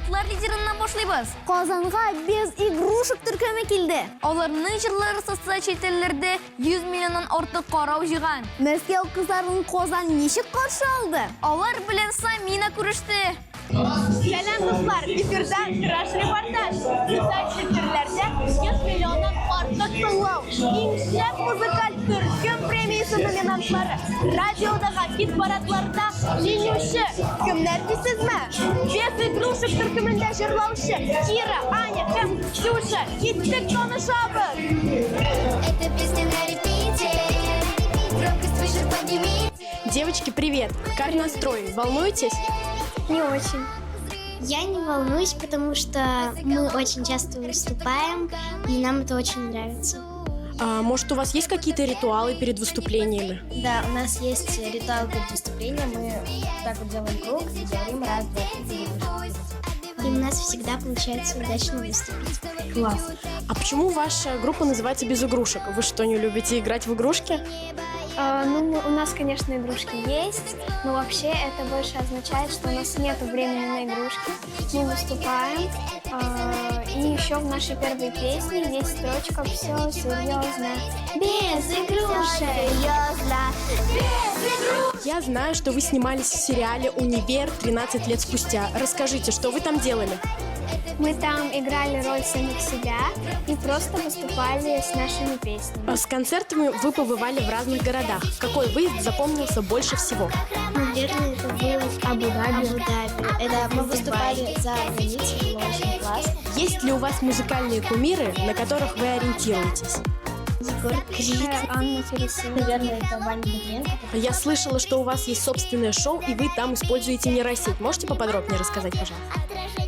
Хитлар лидерыннан башлыйбыз. Казанга без игрушек төркеме килде. Аларның җырлары социаль челтәрләрдә 100 миллионнан артык карау җыйган. Мәскәү кызларын Казан ничек каршы алды? Алар белән Самина күреште. Сәлам, дуслар! Эфирда Краш репортаж. Социаль челтәрләрдә 100 миллионнан артык тыңлау. Иң шәп музыкаль төркем премиясе номинантлары. Радиодагы хит-парадларда җиңүче. Кемнәр дисезме? Без игрушек төркемендә җырлаучы Кира, Аня һәм Ксюша. Киттек танышабыз! Эта песня на репите. Громкость выше поднимите. Девочки, привет! Как настрой? Волнуетесь? Не очень. Я не волнуюсь, потому что мы очень часто выступаем, и нам это очень нравится. А, может, у вас есть какие-то ритуалы перед выступлениями? Да, у нас есть ритуал перед выступлением. Мы так вот делаем круг и говорим раз, два, три. И у нас всегда получается удачно выступить. Класс. А почему ваша группа называется «Без игрушек»? Вы что, не любите играть в игрушки? Ну, у нас, конечно, игрушки есть, но вообще это больше означает, что у нас нет времени на игрушки. Мы выступаем. И еще в нашей первой песне есть строчка «Все серьезно». Без игрушек! Серьезно. Без игрушек. Я знаю, что вы снимались в сериале «Универ» 13 лет спустя. Расскажите, что вы там делали? Мы там играли роль самих себя и просто выступали с нашими песнями. А С концертами вы побывали в разных городах. Какой выезд запомнился больше всего? Наверное, это было Абу-Даби. Абу-Даби. Это мы выступали за границей, было очень классно. Есть ли у вас музыкальные кумиры, на которых вы ориентируетесь? Егор Крид. Анна Тересина. Наверное, это Ваня Дмитренко. Я слышала, что у вас есть собственное шоу, и вы там используете нейросеть. Можете поподробнее рассказать, пожалуйста?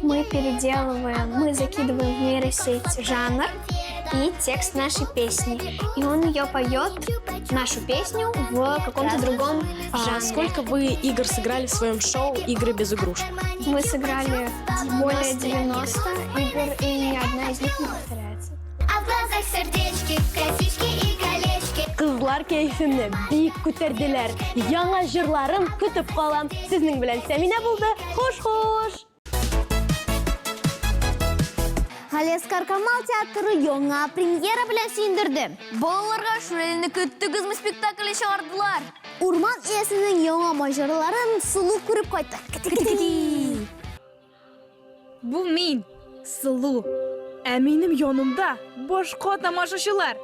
Мы переделываем, мы закидываем в нейросеть жанр и текст нашей песни. И он ее поет, нашу песню, в каком-то другом А жанре. сколько вы игр сыграли в своем шоу «Игры без игрушек»? Мы сыграли более 90 игр, и ни одна из них не повторяется. А в глазах сердечки, косички и колечки. Кызлар кәефемне бик күтәрделәр. Яңа җырларын көтеп калам. Сезнең белән Сәминә булды. Хуш-хуш! Галиәсгар Камал театры яңа премьера белән сөендерде. Балаларга Шүрәлене көттегезме спектакле чыгардылар. Урман иясенең яңа маҗараларын Сылу күреп кайтты. Кити-кити! Бу мин, Сылу. Ә минем янымда башка тамашачылар.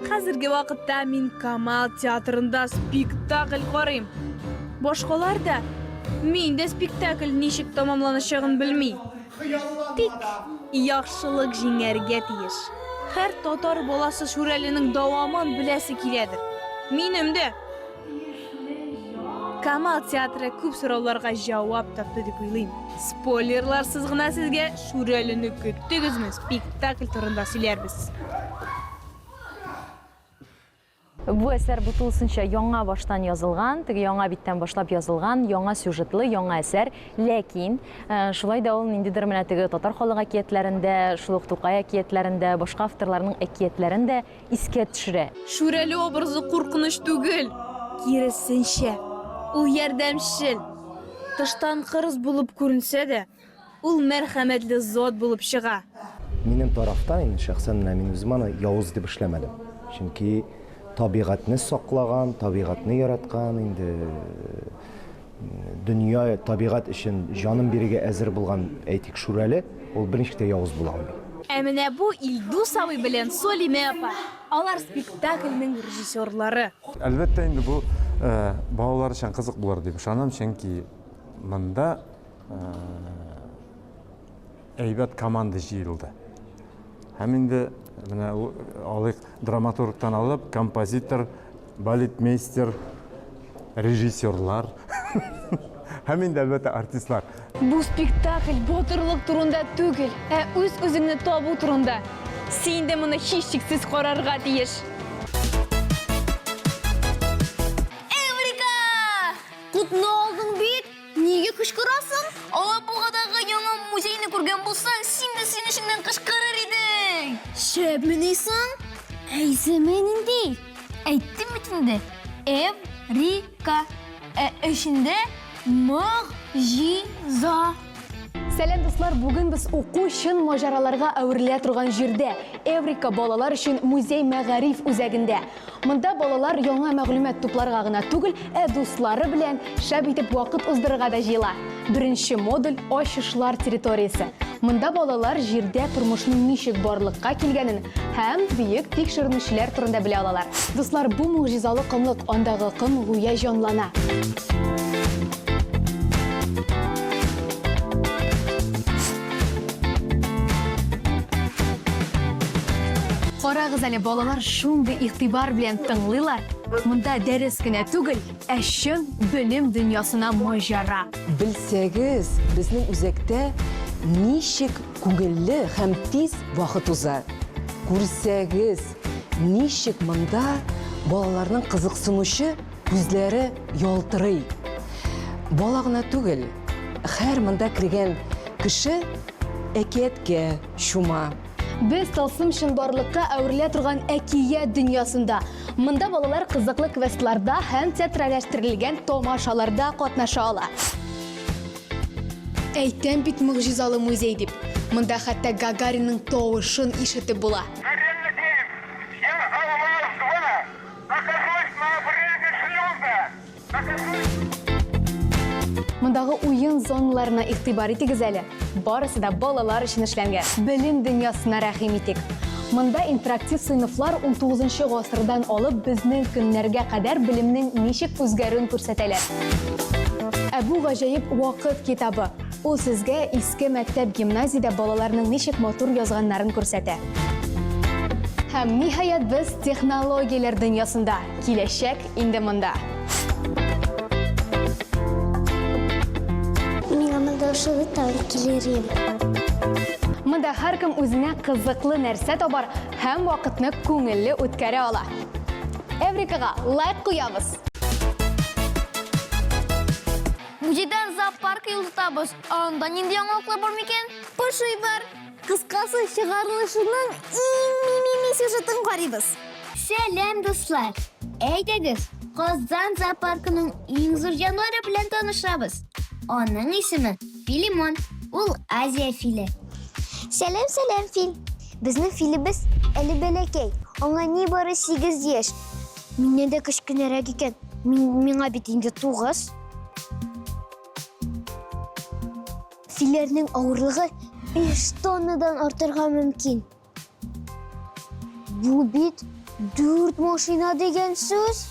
Хәзерге вакытта мин Камал театрында спектакль карыйм. Башкалар да мин дә спектакль ничек тәмамланачагын белми. Тик яхшылык җиңәргә тиеш. Һәр татар баласы Шүрәленең дәвамын беләсе киләдер. Минем дә. Камал театры күп сорауларга җавап тапты дип уйлыйм. Спойлерларсыз гына сезгә Шүрәлене көттегезме спектакль турында сөйләрбез. Бу әсәр бу тулысынча яңа баштан язылган, теге яңа биттән башлап язылган, яңа сюжетлы, яңа әсәр. Ләкин э, шулай да ул ниндидер менә теге татар халык әкиятләрендә, шул ук Тукай әкиятләрендә, башка авторларның әкиятләрен дә искә төшерә. Шүрәле образы куркыныч түгел. Киресенчә, ул ярдәмчел. Тыштан кырыс булып күренсә дә, ул мәрхәмәтле зат булып чыга. Минем тарафтан, инде шәхсән менә мин үзем аны явыз дип эшләмәдем. Чөнки табигатьне саклаган, табигатьне яраткан, инде дөнья, табигать өчен җанын бирергә әзер булган, әйтик, Шүрәле, ул берничек тә явыз була алмый. Ә менә бу Илдус абый белән Солимә апа. Алар спектакльнең режиссерлары. Әлбәттә инде бу балалар өчен кызык булыр дип ышанам, чөнки монда әйбәт команда җыелды. Һәм инде менә алыйк драматургтан алып, композитор, балетмейстер, режиссерлар һәм инде әлбәттә артистлар. Бу спектакль батырлык турында түгел, ә үз-үзеңне табу турында. Син дә моны һичшиксез карарга тиеш. Эврика! Кутны алдың бит! Нигә кычкырасың? Алабугадагы яңа музейны күргән булсаң, син дә сөенечеңнән кычкырыр идең. Шәпмени соң? Ә исеме нинди? Әйттем бит инде. Эврика. Ә эчендә могҗиза. Сәлам, дуслар! Бүген без уку чын маҗараларга әверелә торган җирдә, Эврика балалар өчен музей мәгариф үзәгендә. Монда балалар яңа мәгълүмат тупларга гына түгел, ә дуслары белән шәп итеп вакыт уздырырга да җыела. Беренче модуль ачышлар территориясе. Монда балалар җирдә тормышның ничек барлыкка килгәнен һәм бөек тикшеренүчеләр турында белә алалар. Дуслар, бу могҗизалы комлык, андагы ком гүя җанлана. Карагыз әле, балалар шундый игътибар белән тыңлыйлар. Монда дәрес кенә түгел, ә чын белем дөньясына маҗара. Белсәгез, безнең үзәктә ничек күңелле һәм тиз вакыт уза. Күрсәгез, ничек монда балаларның кызыксынучы күзләре ялтырый. Бала гына түгел, һәр монда кергән кеше әкияткә чума. Без тылсым чынбарлыкка әверелә торган әкият дөньясында. Монда балалар кызыклы квестларда һәм театральләштерелгән тамашаларда катнаша ала. Әйтәм бит могҗизалы музей дип. Монда хәтта Гагаринның тавышын ишетеп була. Мондагы уен зоналарына игътибар итегез әле. Барысы да балалар өчен эшләнгән. Белем дөньясына рәхим итик. Монда интерактив сыйныфлар 19 гасырдан алып безнең көннәргә кадәр белемнең ничек үзгәрүен күрсәтәләр. Ә бу гаҗәеп вакыт китабы. Ул сезгә иске мәктәп-гимназиядә балаларның ничек матур язганнарын күрсәтә. Һәм, ниһаять, без технологияләр дөньясында. Киләчәк инде монда. Миңа монда ошады, тагын килер идем. Монда һәркем үзенә кызыклы нәрсә табар һәм вакытны күңелле үткәрә ала. Эврикага лайк куябыз! Музейдан зоопаркка юл тотабыз. Анда нинди яңалыклар бар микән? Поши бар. Кыскасы, чыгарылышының иң мимими сюжетын карыйбыз. Сәлам, дуслар! Әйдәгез, Казан зоопаркының иң зур җанвары белән танышабыз. Аның исеме Филимон. Ул Азия филе. Сәлам, сәлам, фил. Безнең филебез әле бәләкәй. Аңа нибары 8 яшь. Миннән дә кечкенәрәк икән. Мин, миңа бит инде 9. Филләрнең авырлыгы 5 тоннадан артырга мөмкин. Бу бит 4 машина дигән сүз.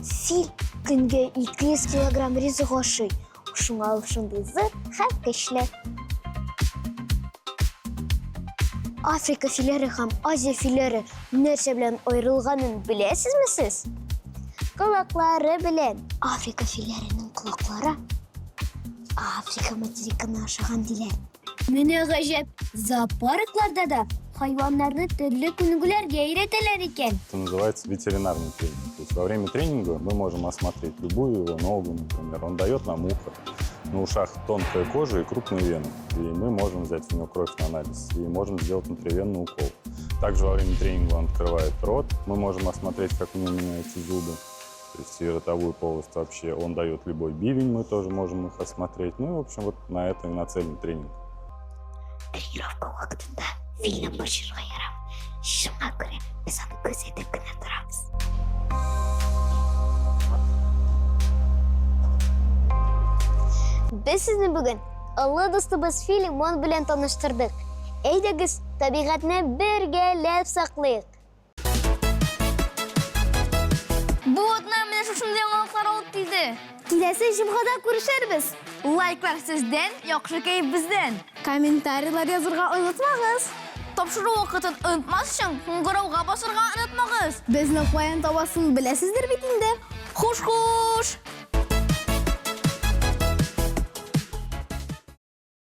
Фил көнгә 200 килограмм ризык ашый. Шуңа ул шундый зур һәм көчле. Африка филәре һәм Азия филәре нәрсә белән аерылганын беләсезме сез? Колаклары белән. Африка филәренең колаклары Африка материгына ошаган диләр. Менә гаҗәп, зоопаркларда да хайваннарны төрле күнегүләргә өйрәтәләр икән. Это называется ветеринарный тренинг. То есть во время тренинга мы можем осмотреть любую его ногу, например. Он дает нам ухо. На ушах тонкая кожа и крупные вены. И мы можем взять у него кровь на анализ и можем сделать внутривенный укол. Также во время тренинга он открывает рот. Мы можем осмотреть, как у него меняются зубы. То есть и ротовую полость вообще. Он дает любой бивень, мы тоже можем их осмотреть. Ну и, в общем, вот на это и нацелен тренинг. Тренировка вакытында филне борчырга ярамый. Шуңа күрә без аны күзәтеп кенә торабыз. Без сезне бүген олы дустыбыз Филимон белән таныштырдык. Әйдәгез, табигатьне бергәләп саклыйк. Бу атна менә шушындый яңалыклар алып килде. Киләсе җомгада күрешербез. Лайклар сездән, яхшы кәеф бездән. Комментарийлар язырга онытмагыз. Тапшыру вакытын онытмас өчен кыңгырауга басырга онытмагыз. Безне каян табасын беләсездер бит инде. Хуш-хуш!